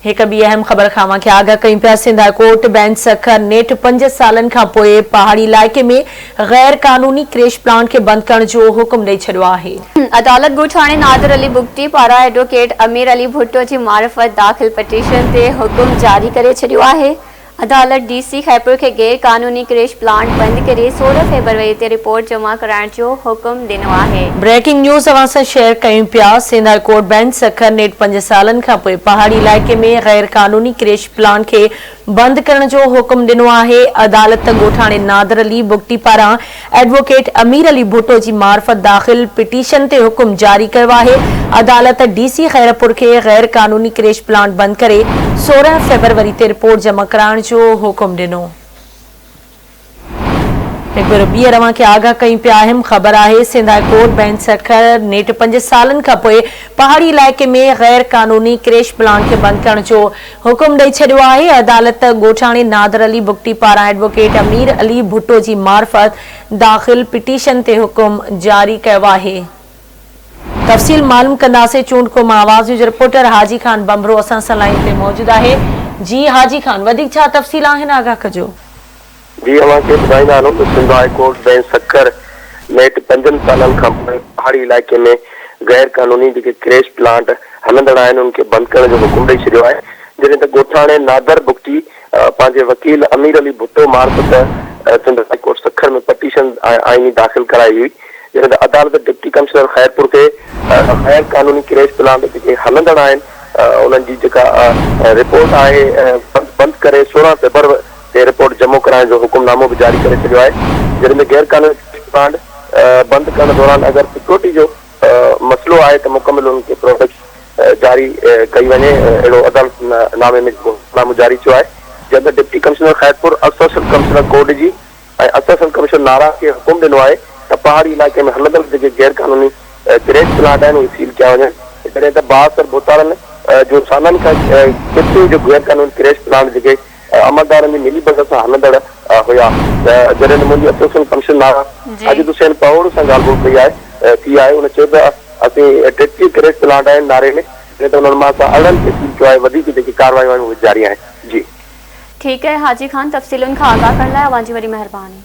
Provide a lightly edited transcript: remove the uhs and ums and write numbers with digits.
هڪ ٻي اهم خبر کان اوهان کي آگاهه ڪيون پيا، Sindh high court bench Sukkur نيٺ پنج سالن کان پوء پهاڙي علائقي ۾ غير قانوني ڪريش پلانٽ کي بند ڪرڻ جو حڪم ڏئي ڇڏيو آهي. عدالت ڳوٺاڻي نادر علي بگٽي پاران ايڊووڪيٽ امير علي ڀٽو جي معرفت داخل پٽيشن تي حڪم جاري ڪري ڇڏيو آهي. عدالت ڊي سي خيرپور کي غير قانوني ڪريش پلانٽ بند ڪري 16 فيبروري تي رپورٽ جمع ڪرائڻ جو حڪم ڏنو آهي. بريڪنگ نيوز اوهان سان شيئر ڪيون پيا، Sindh high court bench Sukkur نيٺ پنج سالن کانپوء پهاڙي علائقي ۾ غير قانوني ڪريش پلانٽ کي بند ڪرڻ جو حڪم ڏنو آهي، عدالت ڳوٺاڻي نادر علي بگٽي پاران ايڊووڪيٽ امير علي ڀٽو جي معرفت داخل پٽيشن تي حڪم جاري ڪيو آهي، عدالت ڊي سي خيرپور کي غير قانوني ڪريش پلانٽ بند ڪري 16 فيبروري تي رپورٽ جمع ڪرائڻ جو حڪم ڏنو. هڪ ڀيرو ٻيهر اوهان کي آگاهه ڪيون پيا اهم خبر آهي Sindh high court bench Sukkur نيٺ پنج سالن کانپوء پهاڙي علائقي ۾ غير قانوني ڪريش پلانٽ کي بند ڪرڻ جو حڪم ڏئي ڇڏيو آهي، عدالت ڳوٺاڻي نادر علي بگٽي پاران ايڊووڪيٽ امير علي ڀٽو جي معرفت داخل پٽيشن تي حڪم جاري ڪيو آهي. تفصيل معلوم ڪنداسين چونڊڪو مان آواز نيوز رپورٽر حاجي خان ڀنڀرو اسان سان لائين تي موجود آهي جي حاجي خان وڌيڪ ڇا تفصيل آهن آگاهه ڪجو. جي اوهان کي ٻڌائيندا هلون ته Sindh high court bench Sukkur نيٺ پنجن سالن کانپوء پهاڙي علائقي ۾ غير قانوني جيڪي ڪريش پلانٽ هلندڙ آهن انهن کي بند ڪرڻ جو حڪم ڏئي ڇڏيو آهي جڏهن ته ڳوٺاڻي نادر بگٽي پنهنجي وڪيل امير علي ڀٽو معرفت Sindh high court Sukkur ۾ petition آئيني داخل ڪرائي هئي جڏهن ته عدالت ڊپٽي ڪمشنر خيرپور کي غير قانوني ڪريش پلانٽ جيڪي هلندڙ آهن انهن جي جيڪا رپورٽ آهي بند ڪري 16 فيبروري تي رپورٽ جمع ڪرائڻ جو حڪم نامو به جاري ڪري ڇڏيو آهي جڏهن ته غير قانوني ڪريش پلانٽ بند ڪرڻ دوران اگر سيڪيورٽي جو مسئلو آهي ته مڪمل انهن کي پروٽيڪشن جاري ڪئي وڃي اهڙو عدالت نامي ۾ حڪم نامو جاري ٿيو آهي جڏهن ته deputy commissioner Khairpur assistant commissioner Kotdiji ۽ assistant commissioner Nara کي حڪم ڏنو آهي ته پهاڙي علائقي ۾ هلندڙ جيڪي غير قانوني ڪريش پلانٽ آهن اهي سيل ڪيا وڃن جڏهن ته بااثر ڀوتارن جو سالن کان ڪيتريون جو غير قانوني ڪريش پلانٽ جيڪي عملدارن جي ملي ڀڳت سان هلندڙ هيا ته جڏهن ته منهنجي اسسٽنٽ ڪمشنر نارا عاجز حسين پهوڙ سان ڳالهه ٻولهه ڪئي آهي ٿي آهي ان چيو ته اسين 33 ڪريش پلانٽ آهن ناري ۾ جڏهن ته انهن مان اسان 18 کي سيل ڪيو آهي وڌيڪ جيڪي ڪارروايون آهن اهي جاري آهن جي. ٺيڪ آهي حاجي خان تفصيلن کان آگاهه ڪرڻ لاء اوهان جي وڏي مهرباني.